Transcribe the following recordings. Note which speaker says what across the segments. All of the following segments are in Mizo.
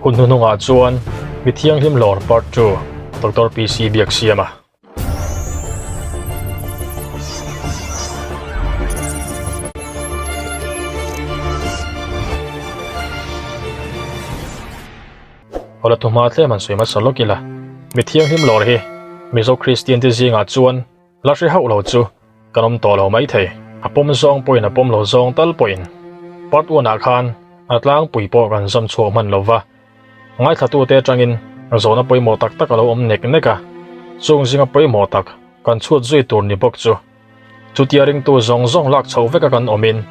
Speaker 1: Hun hnuhnungah chuan Mi Thianghlim Lawr Part Ii, Doctor PC Biaksiama. Awla thuhma tlem an sawi hmasa lawk ila, Mi Thianghlim Lawr hi Mizo Kristian te zingah chuan La hre hauh lo chu kan awm tawh lo maithei. A pawm zawng pawhin a pawm lo zawng tal pawhin part one ah khan a tlangpui pawh kan zam chhuak hman lo va, ngaithlatute atangin zawhna pawimawh tak tak a lo awm nek nek a, chung zinga pawimawh tak kan chhut zui tur ni bawk chu chutia ringtu zawng zawng lak chhoh veka kan awmin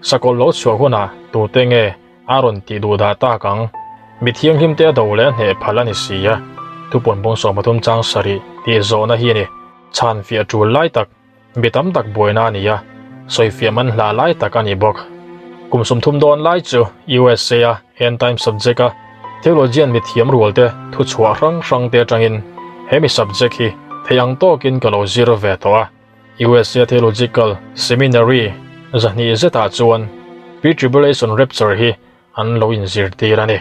Speaker 1: sakawlh lo chhuah hunah tute nge A rawn tih duh dah tak ang. Mi thianghlim te a do leh a hneh phal a ni si a. Thupuan bawng 30 chang sarih tih zawhna hi a ni. Chhan fiah tul lai tak, mi tam tak buaina a ni a, sawi fiah man hlah lai tak a ni bawk. Kum 30 dawn lai chu USA a End Time subject a theologian mi thiam rual te thu chhuah hrang hrang te atangin he mi subject hi thei ang tawkin ka lo zir ve tawh a. USA Theological Seminary zahnih zetah chuan Pre-Tribulation Rapture hi an lo inzirtir a ni.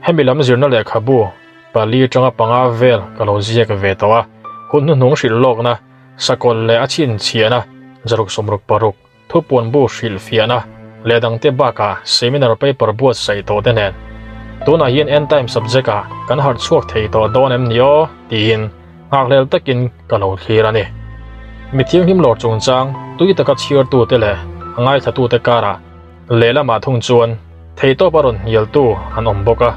Speaker 1: Hemi lam zirna lehkhabu pali atanga panga vel ka lo ziak ve tawh a, hun hnuhnung hrilh lawkna, sakawlh leh a chhinchhiahna, zaruk 66, thupuanbu hrilhfiahna leh dangte bakah seminar paper buatsaih tawh te nen tunah hian end time subject ah kan harh chhuak thei tawh dawn em ni aw tiin nghakhlel takin ka lo thlir a ni. Mi thianghlim lawr chungchang tui taka chhiartute leh a ngaithlatute karah lehlamah thung chuan theihtawp a rawn hnialtu an awm bawk a,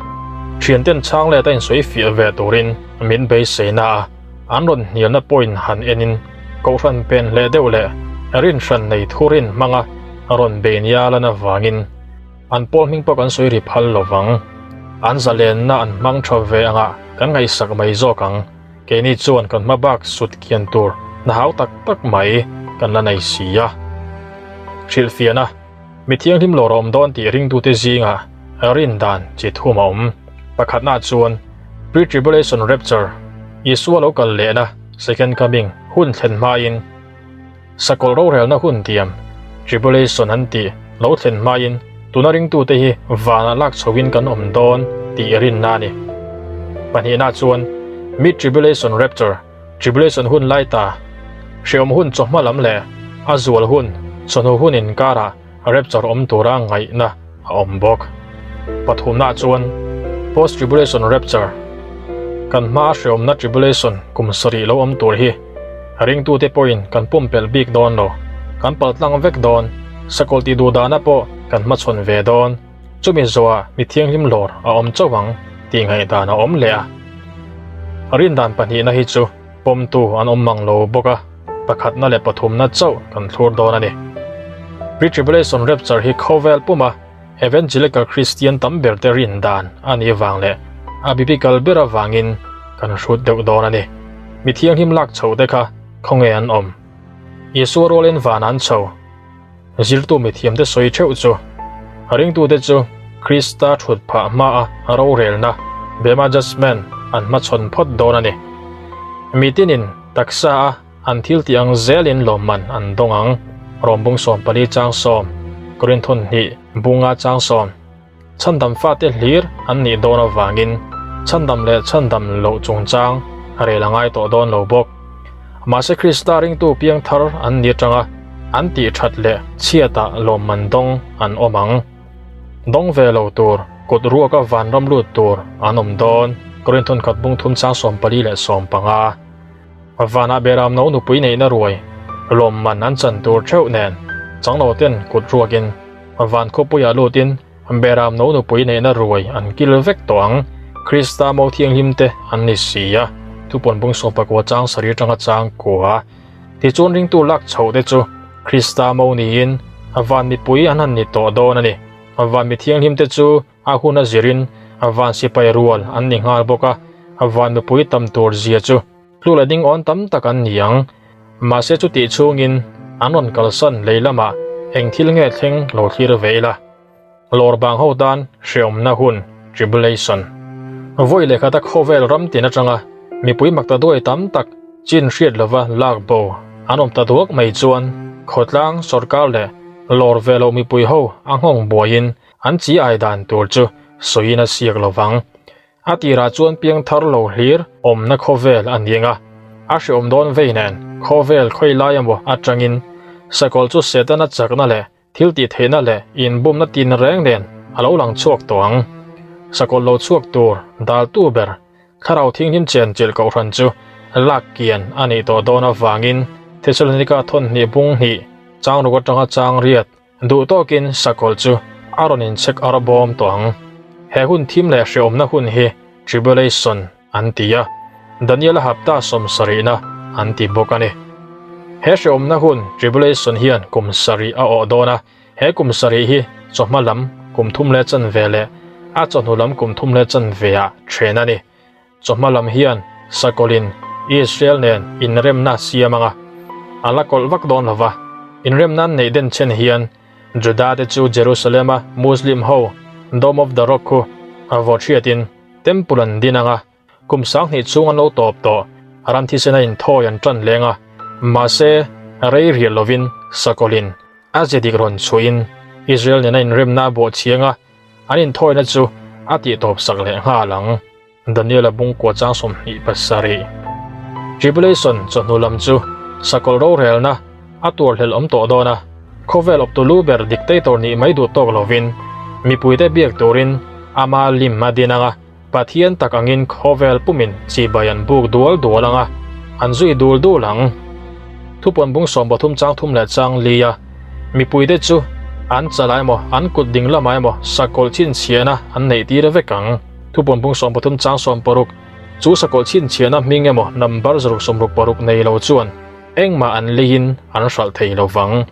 Speaker 1: thianten chhang let a insawi fiah ve turin min beisei na a. An rawn hnialna point han enin Kohhran pen hleh deuh leh rin hran nei thurin hmanga rawn bei nia lan avangin an pawl hming pawh kan sawi ri phal lo vang. An zalenna an hmang tha ve anga kan ngaihsak mai zawk ang. Keini chuan kan hma bak sut kian tur hna hau tak tak mai kan la nei si a. Hrilhfiahna, Mi thianghlim lawr a awm dawn tih ringtute zingah rin dan chi thum a awm. Pakhatna chuan Pre-tribulation rapture, Isua lo kal lehna, second coming, hun thlen hmain, sakawlh rorelna hun tiam, tribulation an tih, lo thlen hmain tuna ringtute hi vanah lak chhoin kan awm dawn tih rinna a ni. Pahnihna chuan Mid-tribulation rapture, tribulation hun lai ta, hreawm hun chawhma lam leh a zual hun, chawhnu hun inkarah rapture awm tura ngaihna a awm bawk. Pathumna chuan Post-tribulation rapture, kan hmaa hreawmna tribulation kum sarih lo awm tur hi ringtute pawhin kan pumpelh bik dawn lo, kan paltlang vek dawn, sakawlh tih duh dahna pawh kan hmachhawn ve dawn, chumi zawhah mi thianghlim lawr a awm chauh ang tih ngaihdan a awm leh a. Rindan pahnihna hi chu pawmtu an awm mang lo bawk a, pakhatna leh pathumna chauh kan thlur dawn a ni. Pre-tribulation rapture hi khawvel puma Evangelical Christian tam ber te rin dan a nih vang leh a biblical ber avangin kan hrut deuh dawn a ni. Mi thianghlim lak chho te kha khawnge an awm? Isua rualin van an chho. Zirtu mithiamte sawi theuh chu a ringtute chu Krista thut phah hmaa a rorelna, Bema Judgment, an hmachhawn phawt dawn a ni. Mitinin taksa a an thil tih ang zelin lawmman an dawng ang, Rom bung 14 chang 10, Korinthun hnih bunga chang 10. Chhandam fate hlir an nih dawn avangin chhandam leh chhandam loh chungchang a rel a ngai tawh dawn lo bawk. Mahse Krista ringtu piang thar an ni atanga an tih that leh chhiatah lawmman dawng an awm ang. Dawng ve lo tur, kut ruaka vanram lut tur an awm dawn, Korinthun khat bung thum chang 14 leh 15. Vanah Beram no nupui neihna ruai lawmman an chan tur theuh nen changlo ten kut ruakin van khawpuiah lutin Beram no nupui neihna ruai an kil vek tawh ang. Krista mo thianghlim te an ni si a, thupawn bung 19 chang sarih atanga chang kua. Tichuan ringtu lak chhoh te chu Krista mo niin van mipui an han ni tawh dawn a ni. Van mi thianghlim te chu A hun a zirin a van sipai rual an ni nghal bawk a, a van mipui tam tur zia chu tlu leh ding awn tam tak an ni ang. Mahse chutih chhungin an rawn kalsan lei lamah eng thil nge thleng lo thlir ve ila. Lawr bang ho tan hreawmna hun, tribulation. Vawi leh khata khawvel ram tin atanga mipui makta duai tam tak chin hriat lova lak bo an awm ta duak mai chuan khawtlang sorkar leh lawr ve loh mipui ho a nghawng buaiin An chi ai dan tur chu sawiin a siak lo vang. A tirah chuan piangthar lo hlir awmna khawvel a ni ang a, a hreawm dawn vei nen khawvel khawi lai emaw atangin sakawlh chu Setana chakna leh thil tih theihna leh inbumna tin reng nen a lo lang chhuak tawh ang. Sakawlh lo chhuak tur daltu ber Thlarau Thinghlim chen chilh kohhran chu lak kian a nih tawh dawn avangin Thesalonika thawnhnih bung hnih chang ruk atanga chang riat Duh tawkin sakawlh chu a rawn inchhek ar bawm tawh ang. He hun thim leh hreawmna hun hi Tribulation an ti a, Daniela hapta sawmsarihna an ti bawk a ni. He hreawmna hun Tribulation hian kum sarih a awh dawn a, he kum sarih hi chawhma lam kum thum leh chanve leh a chawhnu lam kum thum leh chanveah then a ni. Chawhma lam hian Sakawlin Israel nen inremna a siam ang a, a la kawlh vak dawn lo va. Inremna an neih den chen hian Juda te chu Jerusalem-a Muslim ho Dome of the Rock khu a vaw hriatin Temple an din ang a, kum 2000 chhung an lo tawp tawh. Ram thisena inthawi an tan leng a, mahse rei rial lovin Sakawlin a ze dik rawn chhuahin Israel nena inremna a bawh chiang a, an inthawina chu a tihtawp sak leh nghal ang. Daniela bungkua chang 27. Tribulation chawhnu lam chu sakawlh rorelna a tuar hlel awm tawh dawn a, khawvel awptu lu ber dictator nih mai duh tawk lovin mipuite biak turin ama lim a din ang a, Pathian tak angin khawvel pumin chibai an buk dual dual ang a, an zui dul dul ang. Thupuan bung 13 chang thum leh chang li a, mipuite chu an chalah emaw an kut ding lamah emaw sakawlh chhinchhiahna an neih tir vek ang. Thupuan bung 13 chang 16, Chu sakawlh chhinchhiahna hming emaw number 166 nei lo chuan engmah an leiin an hralh thei lo vang.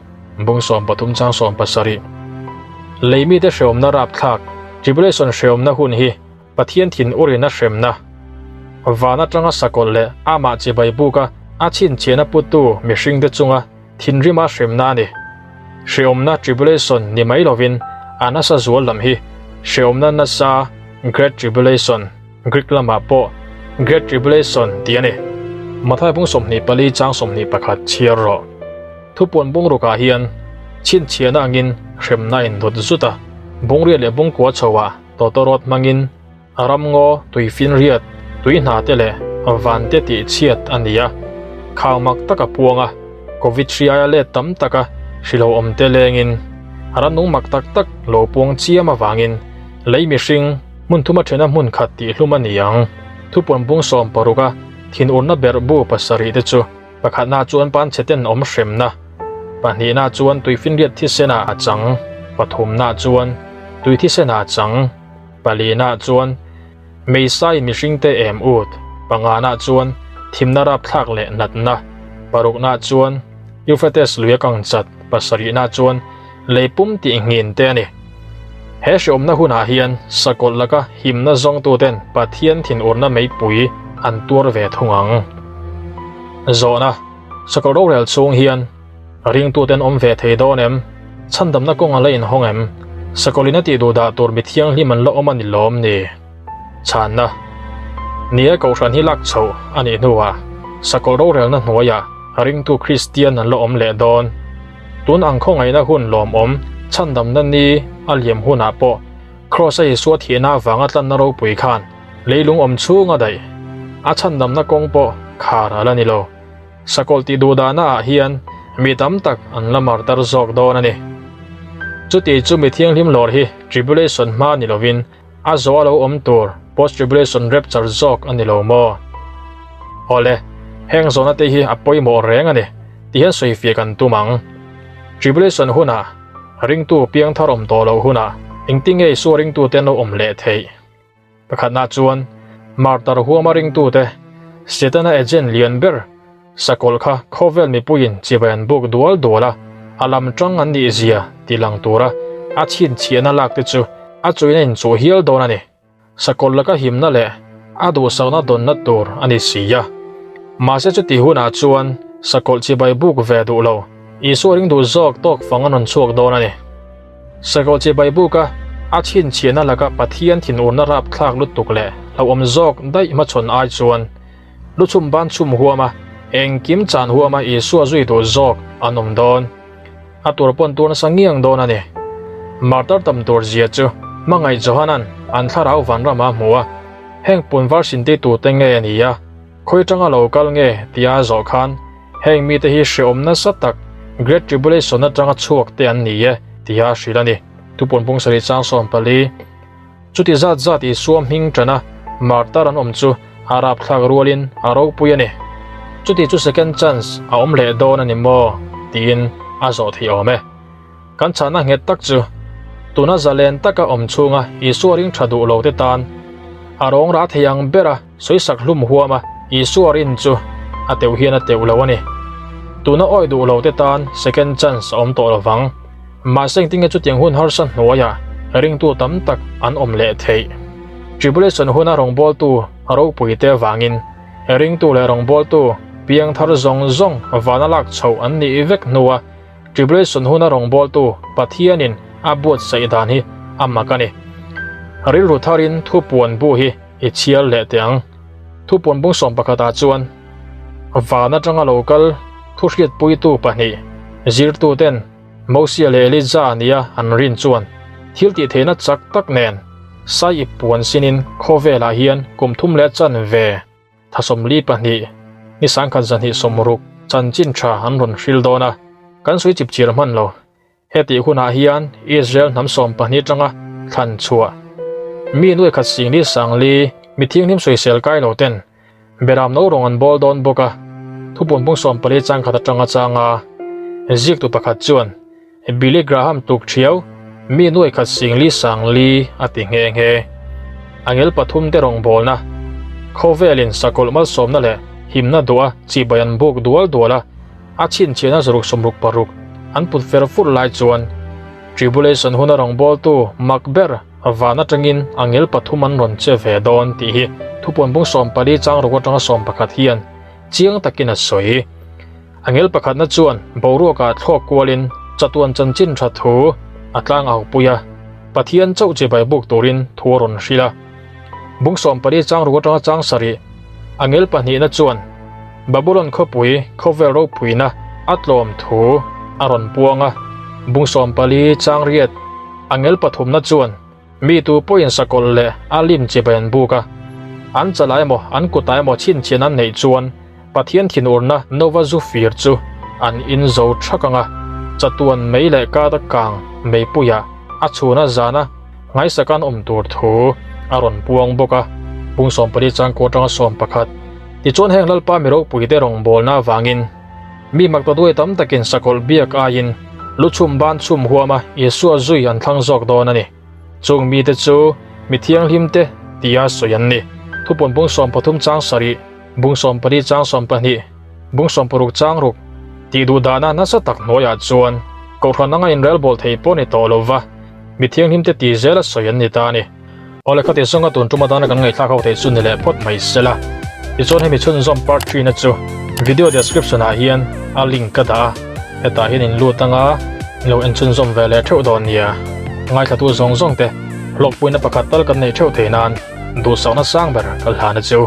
Speaker 1: Bung 13 chang 17, Lei mite hreawmna rapthlak, tribulation hreawmna hun hi Pathian thin urin a hremna. Van atanga sakawlh leh amah chibai buka a chhinchhiahna putu mihringte chunga thinrima hremna a ni. Hreawmna tribulation ni mai lovin a nasa zual lam hi hreawmna nasa Great Tribulation, Greek lamah pawh Great Tribulation tih a ni. Mathai bung 24 chang 21 chhiar rawh. Thupuan bungrukah hian chhinchhiahna angin hremna a indawt zut a, bungriat leh bungkua chhoah tawtawrawt hmangin A ramngaw, tuifinriat, tui hna te leh van te tih chhiat a ni a, khang mak tak a puang a, Covid hri aia let tam taka hri lo awm te lengin a rannung mak tak tak lo puang chiam avangin lei mihring hmun thuma thena hmun khat tih hlum a ni ang. Thupuan bung 60 a thinurna berh bu pasarih te chu pakhatna chuan panchhe ten awm hremna, pahnihna chuan tuifinriat thisenah a chang, pathumna chuan tui thisenah a chang. Palina chuan Meisai mihringte em ut, pangana chuan thimna rapthlak leh natna, parukna chuan Euphrates lui a kang chat, pasarihna chuan lei pum tih nghin te a ni. He hreawmna hunah hian sakawlh laka himna zawngtuten Pathian thinurna meipui an tuar ve thung ang. Zawhna, Sakawlh rorel chhung hian Ringtute an awm ve thei dawn em? Chhandamna kawng a la inhawng em? Sakawlin a tih duh dah tur mi thianghlim an la awm a ni lawm ni? Chhanna, Ni e, Kohhran hi lak chhoh a nih hnuah Sakawlh rorelna hnuaiah ringtu Kristian an la awm leh dawn. Tun ang khawngaihna hun lawmawm chhandamna ni a liam hunah pawh Kraws-a Isua thihna avanga tlanna ropui khan leilung awm chhung a daih. A chhandamna kawng pawh khar a la ni lo. Sakawlh tih duh dahna ah hian mi tam tak an la mar tar zawk dawn a ni. Chuti chu mi thianghlim lawr hi tribulation hma ni lovin a zawh a lo awm tur post tribulation rapture zawk a ni lo maw? Awle, heng zawhna te hi a pawimawh reng a ni ti hian sawifiah kan tum ang. Tribulation hunah ringtu piangthar awm tawh loh hunah engtinge Isua ringtute an lo awm leh theih? Pakhatna chuan Martar huama ringtute Setana agent lian ber Sakawlh kha khawvel mipuiin chibai an buk dual dual a, a lam tang an nih zia ti lang tura a chhinchhiahna lak te chu a chuin a inchuh hial dawn a ni. Sakawlh laka himna leh a duhsakna dawnna tur a ni si a. Mahse chuti hunah chuan Sakawlh chibai buk ve duh lo, Isua ring duh zawk tawk fang an rawn chhuak dawn a ni. Sakawlh chibai buka a chhinchhiahna laka Pathian thinurna rapthlak lutuk leh hlauhawm zawk daih hmachhawn ai chuan luchhum ban chhum huama engkim chan huama Isua zui duh zawk an awm dawn. A tur pawn tur nasa ngiang dawn a ni. Martar tam tur zia chu. Hmangaih Johanan an thlarau vanrama a hmu a, heng punvar sinte tute nge a ni a, khawi atanga lo kal nge tia a zawh khan heng mite hi hreawm nasa tak Great Tribulation atanga chhuak te an ni e tia a hrilh a ni. Thupuan bung sarih chang 14. Chuti zat zat Isua hming tana martar an awm chu a rapthlak rualin a ropui a ni. Chuti chu second chance a awm leh dawn a ni maw? tiin a zawh theih awm e. Kan chhahna nghet tak chu tuna zalen taka awm chhunga Isua ring tha duh lo te tan a rawng rah thei ang bera sawisak hlum huama Isua rin chu a teuh hian a teuh lo a ni. Tuna awi duh lo te tan second chance a awm tawh lo vang. Mahse engtinge chutiang hun harsa hnuaiah ringtu tam tak an awm leh theih? Tribulation huna rawngbawltu ropuite avangin ringtu leh rawngbawltu piangthar zawng zawng vana lak chhoh an nih vek hnua Tribulation huna rawngbawltu Pathianin a buatsaih dan hi a mak a ni. Rilru tharin thupuan bu hi i chhiar leh teh ang. Thupuan bung 11 ah chuan van atanga lo kal thuhriatpuitu pahnih zirtuten Mosia leh Elija nia an rin chuan thil tih theihna chak tak nen sai ip puan sinin khawvelah hian kum thum leh chan ve tha 42 ni sangkhat 260 chanchin tha an rawn hril dawn a, kan sawi chip chir hman lo. Hetih hunah hian Israel hnam 12 atanga thlan chhuah mi nuai khat singli sangli mi thianghlim sawisel kai lo ten Beram no rawng an bawl dawn bawk a, thupuan bung 14 chang khat atanga changa ziaktu pakhat chuan Billy Graham tuk thiau mi nuai khat singli sangli a ti nghe nghe. Angel pathum te rawng bawlna khawvelin sakawlh malsawmna leh himna duha chibai an buk dual dual a, a chhinchhiahna zaruk 66 an put fer fur lai chuan Tribulation huna rawngbawltu mak ber van atangin angel pathum an rawn che ve dawn tih hi thupuan bung 14 chang ruk atanga 11 hian chiang takin a sawi. Angel pakhatna chuan boruakah thlawk kualin chatuan chanchin tha thu a tlang au pui a, Pathian chauh chibai buk turin thu a rawn hrilh a. Bung 14 chang ruk atanga chang sarih angel pahnihna chuan Babulon khawpui khawvel ropuina a tlawm thu a rawn puang a. Bung 14 chang riat angel pathumna chuan mi tu pawhin sakawlh leh a lim chibai an buk a, an chala emaw an kutah emaw chhinchhian an neih chuan Pathian thinurna nova zu fir chu an in zo thak anga, chatuan mei leh kata kang meipuiah a chhuna zana ngaisak an awm tur thu a rawn puang bawk a. Bung 14 chang kaw atanga 11 Tichuan heng Lalpa mi ropuite rawngbawlna avangin mi maktaduai tam takin sakawlh biak aiin lu chhum ban chhum huama Isua zui an thlang zawk dawn a ni. Chung mite chu mi thianghlim te tia sawi an ni. Thupuan bung 13 chang sarih, bung 14 chang 12, bung 16 chang ruk tih duh dahna nasa tak hnuaiah chuan kohhran anga inrelbawl thei pawh ni tawh lova mi thianghlim te ti zela sawi an ni ta a ni. Awle khati zawnga tun tum atana kan ngaihthlak ho theih chu ni leh phawt mai se la. Tichuan hemi chhunzawm part 3 na chu video description ah hian a link ka dah a, hetah hian in lut anga lo en chhunzawm ve leh theuh dawn nia. Ngaithlatu zawng zawng te hlawkpuina pakhat tal kan neih theuh thei nan duhsakna sang ber ka hlan a chu.